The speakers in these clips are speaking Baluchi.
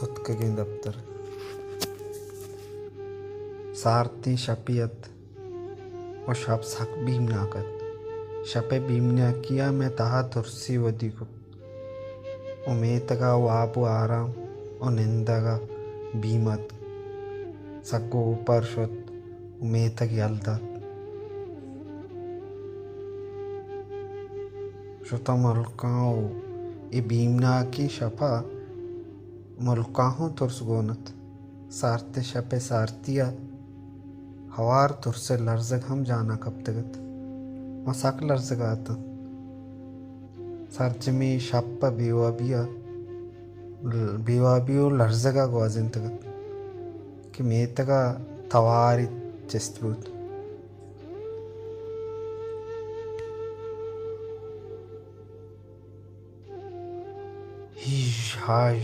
ستکگیں دپتر۔ سارتیں شپے ات ءُ شپ سک بیمناک ات۔ شپ ءِ بیمناکی ءَ مئے تہا ترسے ودی کت ءُ میتگ ءَ واب ءُ آرام ءُ نندگ ءَ بیم اتک۔ سک اوپار شت ءُ میتگ یل دات۔ شتاں ملکاں ءُ اے بیمناکیں شپ ءَ ملکاں ہوں ترس گون ات۔ سارتیں شپ ءِ سارتی ءَ ہوار ترس ءِ لرزگ ہم جان ءَ کپتگ ات۔ ما سک لرزگ ءَ اتاں۔ سرجمیں شپ ءَ بے وابی ءَ، بے وابی ءُ لرزگ ءَ گوازینتگ ات کہ میتگ ءَ توارے چست بوت۔ ہیژ ہاژ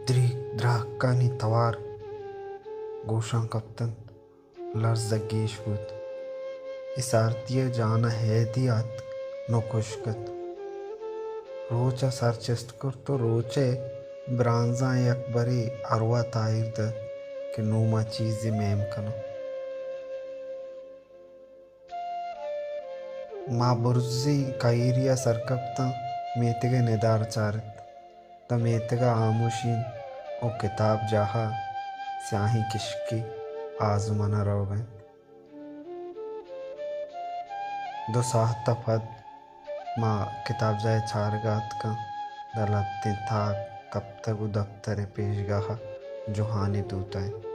دریک دراکانی توار گوشاں کپت انت۔ لرزگ گیش بوت۔ اے سارتی ءَ جان ءَ ہیدی آتک، نوں کشک ات۔ روچ ءَ سر چست کرت ءُ روچ ءِ برانزاں یک برے اروا تاہیر دات کہ نوں ما چیزے میم کناں۔ ما برزیں کہیرے ءَ سر کپتاں، میتگ ءِ ندار چارت۔ داں میتگ ءَ ہاموشی ءُ کتاب جاہ ءَ سیاہیں کشکے آزمان ءَ روگ ءَ انت۔ دو ساعت ءَ پد ما کتاب جاہ ءِ چارگ ءَ اتکاں، داں لہتیں تاک کپتگ ءُ دپتر ءِ پیشگاہ ءَ جوہانی دوتہ انت۔